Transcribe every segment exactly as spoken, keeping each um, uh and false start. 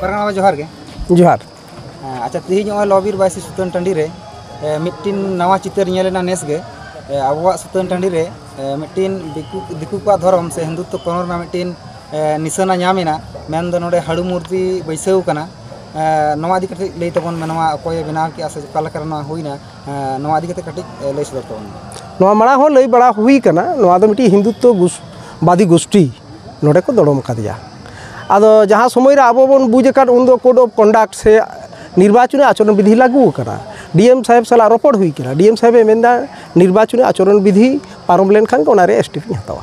ᱯᱟᱨᱜᱟᱱᱟ ᱵᱟᱵᱟ, ᱡᱚᱦᱟᱨ ᱜᱮ᱾ ᱡᱚᱦᱟᱨ᱾ ᱦᱮᱸ, ᱟᱪᱪᱷᱟ, ᱛᱮᱦᱮᱧ ᱱᱚᱜᱼᱚᱭ ᱞᱚᱵᱤᱨ ᱵᱟᱭᱥᱤ ᱥᱩᱛᱟᱹᱱ ᱴᱟᱺᱰᱤ ᱨᱮ, ᱮ, ᱢᱤᱫᱴᱤᱱ ᱱᱟᱣᱟ ᱪᱤᱛᱟᱹᱨ ᱧᱮᱞ ᱮᱱᱟ ᱱᱮᱥ ᱜᱮ᱾ ᱮ, ᱟᱵᱚᱣᱟᱜ ᱥᱩᱛᱟᱹᱱ ᱴᱟᱺᱰᱤ ᱨᱮ, ᱮ, ᱢᱤᱫᱴᱤᱱ ᱫᱤᱠᱩ, ᱫᱤᱠᱩ ᱠᱚᱣᱟᱜ ᱫᱷᱚᱨᱚᱢ ᱥᱮ ᱦᱤᱱᱫᱩᱛᱛᱚ ᱠᱚᱨᱚᱱ ᱨᱮᱱᱟᱜ ᱢᱤᱫᱴᱤᱱ, ᱮ, ᱱᱤᱥᱟᱹᱱᱟ ᱧᱟᱢ ᱮᱱᱟ, ᱢᱮᱱᱫᱚ ᱱᱚᱰᱮ ᱦᱟᱹᱲᱩ ᱢᱩᱨᱛᱤ ᱵᱟᱹᱭᱥᱟᱹᱣ ᱠᱟᱱᱟ᱾ ᱮ, ᱱᱚᱣᱟ ᱤᱫᱤ ᱠᱟᱛᱮ ᱞᱟᱹᱭ ᱛᱟᱵᱚᱱ ᱢᱮ, ᱱᱚᱣᱟ ᱚᱠᱚᱭᱮ ᱵᱮᱱᱟᱣ ᱠᱮᱜᱼᱟ ᱥᱮ ᱚᱠᱟ ᱞᱮᱠᱟᱨᱮ ᱱᱚᱣᱟ ᱦᱩᱭᱱᱟ? ᱮ, ᱱᱚᱣᱟ ᱤᱫᱤ ᱠᱟᱛᱮ ᱠᱟᱹᱴᱤᱡ, ᱮ, ᱞᱟᱹᱭ ᱥᱚᱫᱚᱨ ᱛᱟᱵᱚᱱ ᱢᱮ᱾ ᱱᱚᱣᱟ ᱢᱟᱲᱟᱝ ᱦᱚᱸ ᱞᱟᱹᱭ ᱵᱟᱲᱟ ᱦᱩᱭ ᱠᱟᱱᱟ, ᱱᱚᱣᱟ ᱫᱚ ᱢᱤᱫᱴᱤᱡ ᱦᱤᱱᱫᱩᱛᱛᱚ ᱜᱩᱥ-, ᱵᱟᱫᱤ ᱜᱳᱥᱴᱤ ᱱᱚᱰᱮ ᱠᱚ ᱫᱚᱲᱚᱢ ᱠᱟᱫᱮᱭᱟ᱾ ᱟᱫᱚ ᱡᱟᱦᱟᱸ ᱥᱚᱢᱚᱭ ᱨᱮ ᱟᱵᱚ ᱵᱚᱱ ᱵᱩᱡᱽ ᱟᱠᱟᱫ, ᱩᱱᱫᱚ code of conduct ᱥᱮ ᱱᱤᱨᱵᱟᱪᱚᱱᱤ ᱟᱪᱚᱨᱚᱱ ᱵᱤᱫᱷᱤ ᱞᱟᱹᱜᱩ ᱟᱠᱟᱱᱟ᱾ ᱰᱤ ᱮᱢ ᱥᱟᱦᱮᱵᱽ ᱥᱟᱞᱟᱜ ᱨᱚᱯᱚᱲ ᱦᱩᱭ ᱠᱟᱱᱟ᱾ ᱰᱤ ᱮᱢ ᱥᱟᱦᱮᱵᱽ ᱮ ᱢᱮᱱᱫᱟ, ᱱᱤᱨᱵᱟᱪᱚᱱᱤ ᱟᱪᱚᱨᱚᱱ ᱵᱤᱫᱷᱤ ᱯᱟᱨᱚᱢ ᱞᱮᱱᱠᱷᱟᱱ ᱜᱮ ᱚᱱᱟᱨᱮ ᱮᱥ ᱴᱤ ᱯᱤᱧ ᱦᱟᱛᱟᱣᱟ᱾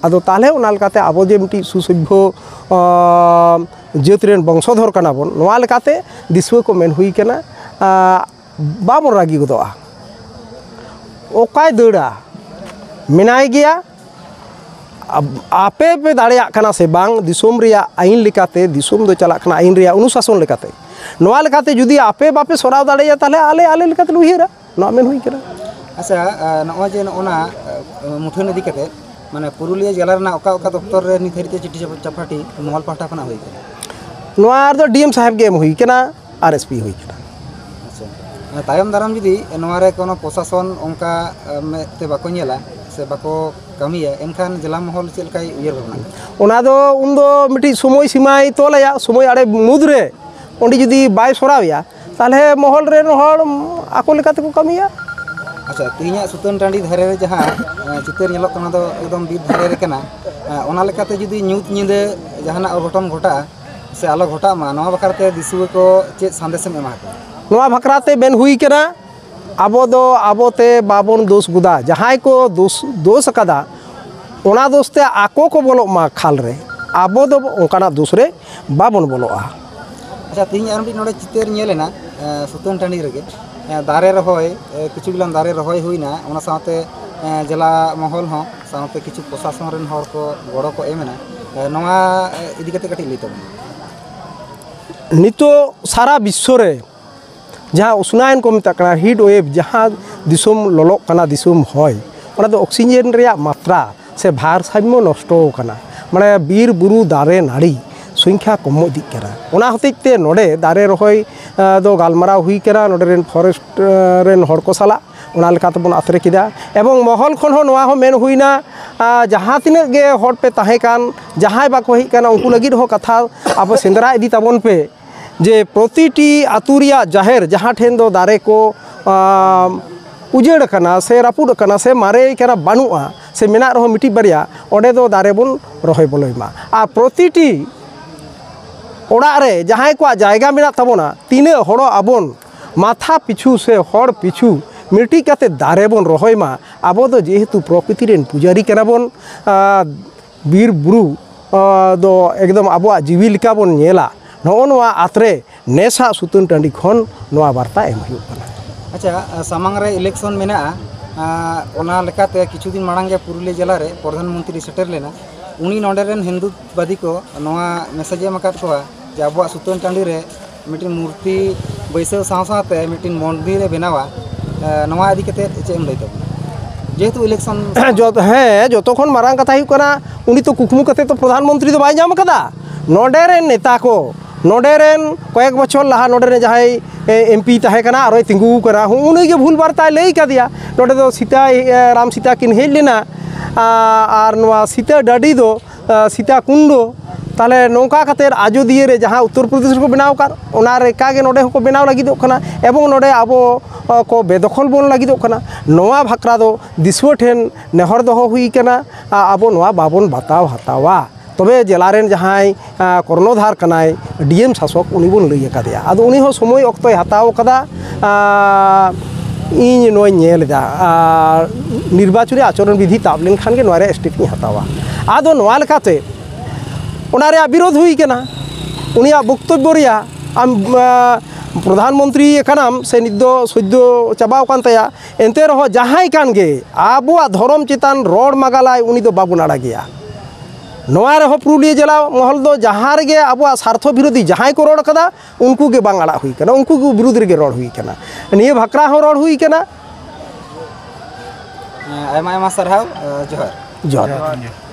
ᱟᱫᱚ ᱛᱟᱦᱚᱞᱮ ᱚᱱᱟ ᱞᱮᱠᱟᱛᱮ ᱟᱵᱚ ᱡᱮ ᱢᱤᱫᱴᱤᱡ ᱥᱩᱥᱚᱵᱷᱭᱚ, ᱟᱸ, ᱡᱟᱹᱛ ᱨᱮᱱ ᱵᱚᱝᱥᱚᱫᱷᱚᱨ ᱠᱟᱱᱟ ᱵᱚᱱ, ᱱᱚᱣᱟ ᱞᱮᱠᱟᱛᱮ ᱫᱤᱥᱩᱣᱟᱹ ᱠᱚ ᱢᱮᱱ ᱦᱩᱭ ᱠᱟᱱᱟ, ᱟᱸ, ᱵᱟᱵᱚᱱ ᱨᱟᱹᱜᱤ ᱜᱚᱫᱚᱜᱼᱟ᱾ ᱚᱠᱟᱭ ᱫᱟᱹᱲᱟ? ᱢᱮᱱᱟᱭ ᱜᱮᱭᱟ᱾ ᱟᱯ-, ᱟᱯᱮ ᱯᱮ ᱫᱟᱲᱮᱭᱟᱜ ᱠᱟᱱᱟ ᱥᱮ ᱵᱟᱝ? ᱫᱤᱥᱚᱢ ᱨᱮᱭᱟᱜ ᱟᱹᱭᱤᱱ ᱞᱮᱠᱟᱛᱮ, ᱫᱤᱥᱚᱢ ᱫᱚ ᱪᱟᱞᱟᱜ ᱠᱟᱱᱟ ᱟᱹᱭᱤᱱ ᱨᱮᱭᱟᱜ ᱚᱱᱩᱥᱟᱥᱚᱱ ᱞᱮᱠᱟᱛᱮ᱾ ᱱᱚᱣᱟ ᱞᱮᱠᱟᱛᱮ ᱡᱩᱫᱤ ᱟᱯᱮ ᱵᱟᱯᱮ ᱥᱚᱨᱟᱣ ᱫᱟᱲᱮᱭᱟᱜᱼᱟ, ᱛᱟᱦᱚᱞᱮ ᱟᱞᱮ, ᱟᱞᱮ ᱞᱮᱠᱟᱛᱮ ᱞᱮ ᱩᱭᱦᱟᱹᱨᱟ, ᱱᱚᱣᱟ ᱢᱮᱱ ᱦᱩᱭ ᱠᱟᱱᱟ᱾ ᱟᱪᱪᱷᱟ, ᱟ, ᱱᱚᱜᱼᱚᱭ ᱡᱮ ᱱᱚᱜᱼᱚ ᱱᱟ, ᱟ, ᱢᱩᱴᱷᱟᱹᱱ ᱤᱫᱤ ᱠᱟᱛᱮ, ᱢᱟᱱᱮ, ᱯᱩᱨᱩᱞᱤᱭᱟᱹ ᱡᱮᱞᱟ ᱨᱮᱱᱟᱜ ᱚᱠᱟ ᱚᱠᱟ ᱫᱚᱯᱛᱚᱨ ᱨᱮ ᱱᱤᱛ ᱫᱷᱟᱹᱨᱤᱡ ᱛᱮ ᱪᱤᱴᱷᱤ ᱪᱟᱯ-, ᱪᱟᱯᱟᱴᱷᱤ ᱢᱚᱦᱚᱞ ᱯᱟᱦᱴᱟ ᱠᱷᱚᱱᱟᱜ ᱦᱩᱭ ᱠᱟᱱᱟ? ᱱᱚᱣᱟ ᱨᱮᱫᱚ ᱰᱤ ᱮᱢ ᱥᱟᱦᱮᱵᱽ ᱜᱮ ᱮᱢ ᱦᱩᱭ ᱠᱟᱱᱟ ᱟᱨ ᱮᱥ ᱯᱤ ᱦᱩᱭ ᱠᱟᱱᱟ᱾ ᱟᱪᱪᱷᱟ, ᱢᱟᱱᱮ, ᱛᱟᱭᱚᱢ ᱫᱟᱨᱟᱢ ᱡᱩᱫᱤ ᱱᱚᱣᱟ ᱨᱮ ᱠᱳᱱᱳ ᱯᱨᱚᱥᱟᱥᱚᱱ ᱚᱱᱠᱟ, ᱟ, ᱢᱮᱫ ᱛᱮ ᱵᱟᱠᱚ ᱧᱮᱞᱟ ᱥᱮ ᱵᱟᱠᱚ ᱠᱟᱹᱢᱤᱭᱟ, ᱮᱱᱠᱷᱟᱱ ᱡᱮᱞᱟ ᱢᱚᱦᱚᱞ ᱪᱮᱫ ᱞᱮᱠᱟᱭ ᱩᱭᱦᱟᱹᱨ ᱵᱷᱟᱵᱽᱱᱟ? ᱚᱱᱟ ᱫᱚ ᱩᱱᱫᱚ ᱢᱤᱫᱴᱤᱡ ᱥᱚᱢᱚᱭ ᱥᱤᱢᱟᱭ ᱛᱚᱞᱟᱭᱟ, ᱥᱚᱢᱚᱭ ᱟᱲᱮ ᱢᱩᱫᱽ ᱨᱮ ᱚᱸᱰᱮ ᱡᱩᱫᱤ ᱵᱟᱭ ᱥᱚᱨᱟᱣᱮᱭᱟ, ᱛᱟᱦᱚᱞᱮ ᱢᱚᱦᱚᱞ ᱨᱮᱱ ᱦᱚᱲ ᱟᱠᱚ ᱞᱮᱠᱟ ᱛᱮᱠᱚ ᱠᱟᱹᱢᱤᱭᱟ᱾ ᱟᱪᱪᱷᱟ, ᱛᱮᱦᱮᱧᱟᱜ ᱥᱩᱛᱟᱹᱱ ᱴᱟᱺᱰᱤ ᱫᱷᱟᱨᱮ ᱨᱮ ᱡᱟᱦᱟᱸ, ᱮ, ᱪᱤᱛᱟᱹᱨ ᱧᱮᱞᱚᱜ ᱠᱟᱱᱟ, ᱚᱱᱟ ᱫᱚ ᱮᱠᱫᱚᱢ ᱵᱤᱨ ᱫᱷᱟᱨᱮ ᱨᱮ ᱠᱟᱱᱟ᱾ ᱮ, ᱚᱱᱟ ᱞᱮᱠᱟᱛᱮ ᱡᱩᱫᱤ ᱧᱩᱛ ᱧᱤᱫᱟᱹ ᱡᱟᱦᱟᱱᱟᱜ ᱚᱜᱷᱚᱴᱚᱱ ᱜᱷᱚᱴᱟᱜᱼᱟ ᱥᱮ ᱟᱞᱚ ᱜᱷᱚᱴᱟᱜ ᱢᱟ, ᱱᱚᱣᱟ ᱵᱟᱠᱷᱨᱟ ᱛᱮ ᱫᱤᱥᱩᱣᱟᱹ ᱠᱚ ᱪᱮᱫ ᱥᱟᱸᱫᱮᱥ ᱮᱢ ᱮᱢᱟ ᱠᱚᱣᱟ? ᱱᱚᱣᱟ ᱵᱟᱠᱷᱨᱟ ᱛᱮ ᱢᱮᱱ ᱦᱩᱭ ᱠᱟᱱᱟ, ᱟᱵᱚ ᱫᱚ ᱟᱵᱚ ᱛᱮ ᱵᱟᱵᱚᱱ ᱫᱳᱥ ᱜᱚᱫᱟ᱾ ᱡᱟᱦᱟᱸᱭ ᱠᱚ ᱫᱳᱥ, ᱫᱳᱥ ᱟᱠᱟᱫᱟ, ᱚᱱᱟ ᱫᱳᱥ ᱛᱮ ᱟᱠᱚ ᱠᱚ ᱵᱚᱞᱚᱜ ᱢᱟ ᱠᱷᱟᱞ ᱨᱮ, ᱟᱵᱚ ᱫᱚ ᱚᱱᱠᱟᱱᱟᱜ ᱫᱳᱥ ᱨᱮ ᱵᱟᱵᱚᱱ ᱵᱚᱞᱚᱜᱼᱟ᱾ ᱟᱪᱪᱷᱟ, ᱛᱮᱦᱮᱧ ᱟᱨ ᱢᱤᱫᱴᱤᱡ ᱱᱚᱰᱮ ᱪᱤᱛᱟᱹᱨ ᱧᱮᱞ ᱮᱱᱟ, ᱮ, ᱥᱩᱛᱟᱹᱱ ᱴᱟᱺᱰᱤ ᱨᱮᱜᱮ, ᱮ, ᱫᱟᱨᱮ ᱨᱚᱦᱚᱭ, ᱮ, ᱠᱤᱪᱷᱩ ᱜᱤᱞᱟᱱ ᱫᱟᱨᱮ ᱨᱚᱦᱚᱭ ᱦᱩᱭᱱᱟ, ᱚᱱᱟ ᱥᱟᱶᱛᱮ, ᱮ, ᱡᱮᱞᱟ ᱢᱚᱦᱚᱞ ᱦᱚᱸ, ᱥᱟᱶᱛᱮ ᱠᱤᱪᱷᱩ ᱯᱨᱚᱥᱟᱥᱚᱱ ᱨᱮᱱ ᱦᱚᱲ ᱠᱚ ᱜᱚᱲᱚ ᱠᱚ ᱮᱢ ᱮᱱᱟ᱾ ᱮ, ᱱᱚᱣᱟ, ᱮ, ᱤᱫᱤ ᱠᱟᱛᱮ ᱠᱟᱹᱴᱤᱡ ᱞᱟᱹᱭ ᱛᱟᱵᱚᱱ ᱢᱮ᱾ ᱱᱤᱛᱚᱜ ᱥᱟᱨᱟ ᱵᱤᱥᱥᱚ ᱨᱮ ᱡᱟᱦᱟᱸ ᱩᱥᱱᱟᱭᱚᱱ ᱠᱚ ᱢᱮᱛᱟᱜ ᱠᱟᱱᱟ, heat wave, ᱡᱟᱦᱟᱸ ᱫᱤᱥᱚᱢ ᱞᱚᱞᱚᱜ ᱠᱟᱱᱟ, ᱫᱤᱥᱚᱢ ᱦᱚᱭ, ᱚᱱᱟ ᱫᱚ ᱚᱠᱥᱤᱡᱮᱱ ᱨᱮᱭᱟᱜ ᱢᱟᱛᱨᱟ ᱥᱮ ᱵᱷᱟᱨᱥᱟᱢᱢᱚ ᱱᱚᱥᱴᱚ ᱟᱠᱟᱱᱟ᱾ ᱢᱟᱱᱮ, ᱵᱤᱨ ᱵᱩᱨᱩ ᱫᱟᱨᱮ ᱱᱟᱹᱲᱤ ᱥᱚᱝᱠᱷᱟ ᱠᱚᱢ ᱤᱫᱤᱜ ᱠᱟᱱᱟ᱾ ᱚᱱᱟ ᱦᱚᱛᱮᱡ ᱛᱮ ᱱᱚᱰᱮ ᱫᱟᱨᱮ ᱨᱚᱦᱚᱭ, ᱟ, ᱫᱚ ᱜᱟᱞᱢᱟᱨᱟᱣ ᱦᱩᱭ ᱠᱟᱱᱟ ᱱᱚᱰᱮ ᱨᱮᱱ ᱯᱷᱚᱨᱮᱥᱴ, ᱟ, ᱨᱮᱱ ᱦᱚᱲ ᱠᱚ ᱥᱟᱞᱟᱜ, ᱚᱱᱟ ᱞᱮᱠᱟ ᱛᱮᱵᱚᱱ ᱟᱛᱨᱮ ᱠᱮᱫᱟ᱾ ᱮᱵᱚᱝ ᱢᱚᱦᱚᱞ ᱠᱷᱚᱱ ᱦᱚᱸ ᱱᱚᱣᱟ ᱦᱚᱸ ᱢᱮᱱ ᱦᱩᱭᱱᱟ, ᱟ, ᱡᱟᱦᱟᱸ ᱛᱤᱱᱟᱹᱜ ᱜᱮ ᱦᱚᱲ ᱯᱮ ᱛᱟᱦᱮᱸ ᱠᱟᱱ, ᱡᱟᱦᱟᱸᱭ ᱵᱟᱠᱚ ᱦᱮᱡ ᱠᱟᱱᱟ, ᱩᱱᱠᱩ ᱞᱟᱹᱜᱤᱫ ᱦᱚᱸ ᱠᱟᱛᱷᱟ ᱟᱵᱚ ᱥᱮᱸᱫᱽᱨᱟ ᱤᱫᱤ ᱛᱟᱵᱚᱱ ᱯᱮ, ᱡᱮ ᱯᱨᱚᱛᱤᱴᱤ ᱟᱹᱛᱩ ᱨᱮᱭᱟᱜ ᱡᱟᱦᱮᱨ ᱡᱟᱦᱟᱸ ᱴᱷᱮᱱ ᱫᱚ ᱫᱟᱨᱮ ᱠᱚ, ᱟ, ᱩᱡᱟᱹᱲ ᱟᱠᱟᱱᱟ ᱥᱮ ᱨᱟᱹᱯᱩᱫ ᱟᱠᱟᱱᱟ ᱥᱮ ᱢᱟᱨᱮ ᱠᱟᱱᱟ, ᱵᱟᱹᱱᱩᱜᱼᱟ ᱥᱮ ᱢᱮᱱᱟᱜ ᱨᱮᱦᱚᱸ ᱢᱤᱫᱴᱤᱡ ᱵᱟᱨᱭᱟ, ᱚᱸᱰᱮ ᱫᱚ ᱫᱟᱨᱮ ᱵᱚᱱ ᱨᱚᱦᱚᱭ ᱵᱚᱞᱚᱭ ᱢᱟ᱾ ᱟᱨ ᱯᱨᱚᱛᱤᱴᱤ ᱚᱲᱟᱜ ᱨᱮ ᱡᱟᱦᱟᱸᱭ ᱠᱚᱣᱟᱜ ᱡᱟᱭᱜᱟ ᱢᱮᱱᱟᱜ ᱛᱟᱵᱚᱱᱟ, ᱛᱤᱱᱟᱹᱜ ᱦᱚᱲᱚᱜ ᱟᱵᱚᱱ, ᱢᱟᱛᱷᱟ ᱯᱤᱪᱷᱩ ᱥᱮ ᱦᱚᱲ ᱯᱤᱪᱷᱩ ᱢᱤᱫᱴᱤᱡ ᱠᱟᱛᱮ ᱫᱟᱨᱮ ᱵᱚᱱ ᱨᱚᱦᱚᱭ ᱢᱟ᱾ ᱟᱵᱚ ᱫᱚ ᱡᱮᱦᱮᱛᱩ ᱯᱨᱚᱠᱨᱤᱛᱤ ᱨᱮᱱ ᱯᱩᱡᱟᱨᱤ ᱠᱟᱱᱟ ᱵᱚᱱ, ᱟᱨ ᱵᱤᱨ ᱵᱩᱨᱩ, ᱟ, ᱫᱚ ᱮᱠᱫᱚᱢ ᱟᱵᱚᱣᱟᱜ ᱡᱤᱣᱤ ᱞᱮᱠᱟ ᱵᱚᱱ ᱧᱮᱞᱟ᱾ ᱱᱚᱜᱼᱚ ᱱᱚᱣᱟ ᱟᱛᱨᱮ ᱱᱮᱥᱟᱜ ᱥᱩᱛᱟᱹᱱ ᱴᱟᱺᱰᱤ ᱠᱷᱚᱱ ᱱᱚᱣᱟ ᱵᱟᱨᱛᱟ ᱮᱢ ᱦᱩᱭᱩᱜ ᱠᱟᱱᱟ᱾ ᱟᱪᱪᱷᱟ, ᱥᱟᱢᱟᱝ ᱨᱮ ᱤᱞᱮᱠᱥᱚᱱ ᱢᱮᱱᱟᱜᱼᱟ, ᱟᱨ ᱚᱱᱟ ᱞᱮᱠᱟᱛᱮ ᱠᱤᱪᱷᱩ ᱫᱤᱱ ᱢᱟᱲᱟᱝ ᱜᱮ ᱯᱩᱨᱩᱞᱤᱭᱟᱹ ᱡᱮᱞᱟ ᱨᱮ ᱯᱨᱚᱫᱷᱟᱱ ᱢᱚᱱᱛᱨᱤ ᱥᱮᱴᱮᱨ ᱞᱮᱱᱟ᱾ ᱩᱱᱤ ᱱᱚᱰᱮ ᱨᱮᱱ ᱦᱤᱱᱫᱩᱛᱵᱟᱫᱤ ᱠᱚ ᱱᱚᱣᱟ ᱢᱮᱥᱮᱡᱽ ᱮ ᱮᱢ ᱟᱠᱟᱫ ᱠᱚᱣᱟ ᱡᱮ ᱟᱵᱚᱣᱟᱜ ᱥᱩᱛᱟᱹᱱ ᱴᱟᱺᱰᱤ ᱨᱮ ᱢᱤᱫᱴᱤᱱ ᱢᱩᱨᱛᱤ ᱵᱟᱹᱭᱥᱟᱹᱣ ᱥᱟᱶ ᱥᱟᱶᱛᱮ ᱢᱤᱫᱴᱤᱱ ᱢᱚᱱᱫᱤᱨ ᱮ ᱵᱮᱱᱟᱣᱟ᱾ ᱮ, ᱱᱚᱣᱟ ᱤᱫᱤ ᱠᱟᱛᱮ ᱪᱮᱫ ᱮᱢ ᱞᱟᱹᱭ ᱛᱟᱵᱚᱱᱟ? ᱡᱮᱦᱮᱛᱩ ᱤᱞᱮᱠᱥᱚᱱ ᱡᱚᱛ- ᱦᱮᱸ, ᱡᱚᱛᱚ ᱠᱷᱚᱱ ᱢᱟᱨᱟᱝ ᱠᱟᱛᱷᱟ ᱦᱩᱭᱩᱜ ᱠᱟᱱᱟ, ᱩᱱᱤ ᱛᱚ ᱠᱩᱠᱢᱩ ᱠᱟᱛᱮ ᱛᱚ ᱯᱨᱚᱫᱷᱟᱱ ᱢᱚᱱᱛᱨᱤ ᱫᱚ ᱵᱟᱭ ᱧᱟᱢ ᱟᱠᱟᱫᱟ᱾ ᱱᱚᱰᱮ ᱨᱮᱱ ᱱᱮᱛᱟ ᱠᱚ, ᱱᱚᱰᱮ ᱨᱮᱱ ᱠᱚᱭᱮᱠ ᱵᱚᱪᱷᱚᱨ ᱞᱟᱦᱟ ᱱᱚᱰᱮ ᱨᱮᱱ ᱡᱟᱦᱟᱸᱭ ᱮᱢᱯᱤ ᱛᱟᱦᱮᱸ ᱠᱟᱱᱟ, ᱟᱨᱚᱭ ᱛᱤᱸᱜᱩ ᱠᱟᱱᱟ, ᱦᱚᱸ ᱩᱱᱤ ᱜᱮ ᱵᱷᱩᱞ ᱵᱟᱨᱛᱟᱭ ᱞᱟᱹᱭ ᱠᱟᱫᱮᱭᱟ᱾ ᱱᱚᱰᱮ ᱫᱚ ᱥᱤᱛᱟ, ᱮ, ᱨᱟᱢ ᱥᱤᱛᱟ ᱠᱤᱱ ᱦᱮᱡ ᱞᱮᱱᱟ, ᱟ-, ᱟᱨ ᱱᱚᱣᱟ ᱥᱤᱛᱟᱹ ᱰᱟᱹᱰᱤ ᱫᱚ, ᱟ, ᱥᱤᱛᱟ ᱠᱩᱱᱰᱚ, ᱛᱟᱦᱚᱞᱮ ᱱᱚᱝᱠᱟ ᱠᱟᱛᱮᱫ ᱟᱡᱳᱫᱤᱭᱟᱹ ᱨᱮ ᱡᱟᱦᱟᱸ ᱩᱛᱛᱚᱨ ᱯᱨᱚᱫᱮᱥ ᱨᱮᱠᱚ ᱵᱮᱱᱟᱣ ᱟᱠᱟᱫ, ᱚᱱᱟ ᱞᱮᱠᱟ ᱜᱮ ᱱᱚᱰᱮ ᱦᱚᱸᱠᱚ ᱵᱮᱱᱟᱣ ᱞᱟᱹᱜᱤᱫᱚᱜ ᱠᱟᱱᱟ, ᱮᱵᱚᱝ ᱱᱚᱰᱮ ᱟᱵᱚ, ᱟ, ᱠᱚ ᱵᱮᱫᱚᱠᱷᱚᱞ ᱵᱚᱱ ᱞᱟᱹᱜᱤᱫᱚᱜ ᱠᱟᱱᱟ᱾ ᱱᱚᱣᱟ ᱵᱷᱟᱠᱨᱟ ᱫᱚ ᱫᱤᱥᱩᱣᱟᱹ ᱴᱷᱮᱱ ᱱᱮᱦᱚᱨ ᱫᱚᱦᱚ ᱦᱩᱭ ᱠᱟᱱᱟ, ᱟ-, ᱟᱵᱚ ᱱᱚᱣᱟ ᱵᱟᱵᱚᱱ ᱵᱟᱛᱟᱣ ᱦᱟᱛᱟᱣᱟ᱾ ᱛᱚᱵᱮ ᱡᱮᱞᱟ ᱨᱮᱱ ᱡᱟᱦᱟᱸᱭ, ᱟ, ᱠᱚᱨᱱᱚᱫᱷᱟᱨ ᱠᱟᱱᱟᱭ, ᱰᱤ ᱮᱢ ᱥᱟᱥᱚᱠ, ᱩᱱᱤ ᱵᱚᱱ ᱞᱟᱹᱭ ᱟᱠᱟᱫᱮᱭᱟ᱾ ᱟᱫᱚ ᱩᱱᱤ ᱦᱚᱸ ᱥᱚᱢᱚᱭ ᱚᱠᱛᱚᱭ ᱦᱟᱛᱟᱣ ᱠᱟᱫᱟ, ᱟ, ᱤᱧ ᱱᱚᱣᱟᱧ ᱧᱮᱞ ᱮᱫᱟ, ᱟᱨ ᱱᱤᱨᱵᱟᱪᱚᱱᱤ ᱟᱪᱚᱨᱚᱱ ᱵᱤᱫᱷᱤ ᱛᱟᱵ ᱞᱮᱱᱠᱷᱟᱱ ᱜᱮ ᱱᱚᱣᱟ ᱨᱮᱭᱟᱜ ᱥᱴᱮᱯ ᱤᱧ ᱦᱟᱛᱟᱣᱟ᱾ ᱟᱫᱚ ᱱᱚᱣᱟ ᱞᱮᱠᱟᱛᱮ ᱚᱱᱟ ᱨᱮᱭᱟᱜ ᱵᱤᱨᱳᱫᱷ ᱦᱩᱭ ᱠᱟᱱᱟ᱾ ᱩᱱᱤᱭᱟᱜ ᱵᱚᱠᱛᱚᱵᱵᱚ ᱨᱮᱭᱟᱜ ᱟᱢ, ᱟ, ᱯᱨᱚᱫᱷᱟᱱ ᱢᱚᱱᱛᱨᱤ ᱟᱠᱟᱱᱟᱢ ᱥᱮ ᱱᱤᱛ ᱫᱚ ᱥᱚᱫᱽᱫᱚ ᱪᱟᱵᱟᱣ ᱟᱠᱟᱱ ᱛᱟᱭᱟ, ᱮᱱᱛᱮ ᱨᱮᱦᱚᱸ ᱡᱟᱦᱟᱸᱭ ᱠᱟᱱ ᱜᱮ ᱟᱵᱚᱣᱟᱜ ᱫᱷᱚᱨᱚᱢ ᱪᱮᱛᱟᱱ ᱨᱚᱲ ᱢᱟᱜᱟᱞᱟᱭ, ᱩᱱᱤ ᱫᱚ ᱵᱟᱵᱚᱱ ᱟᱲᱟᱜᱮᱭᱟ᱾ ᱱᱚᱣᱟ ᱨᱮᱦᱚᱸ ᱯᱩᱨᱩᱞᱤᱭᱟᱹ ᱡᱮᱞᱟ ᱢᱚᱦᱚᱞ ᱫᱚ ᱡᱟᱦᱟᱸ ᱨᱮᱜᱮ ᱟᱵᱚᱣᱟᱜ ᱥᱟᱨᱛᱷᱚ ᱵᱤᱨᱳᱫᱷᱤ ᱡᱟᱦᱟᱸᱭ ᱠᱚ ᱨᱚᱲ ᱠᱟᱫᱟ, ᱩᱱᱠᱩ ᱜᱮ ᱵᱟᱝ ᱟᱲᱟᱜ ᱦᱩᱭ ᱠᱟᱱᱟ, ᱩᱱᱠᱩ ᱜᱮ ᱵᱤᱨᱩᱫᱷ ᱨᱮᱜᱮ ᱨᱚᱲ ᱦᱩᱭ ᱠᱟᱱᱟ᱾ ᱱᱤᱭᱟᱹ ᱵᱷᱟᱠᱨᱟ ᱦᱚᱸ ᱨᱚᱲ ᱦᱩᱭ ᱠᱟᱱᱟ᱾ ᱟᱭᱢᱟ ᱟᱭᱢᱟ ᱥᱟᱨᱦᱟᱣ, ᱡᱚᱦᱟᱨ᱾ ᱡᱚᱦᱟᱨ᱾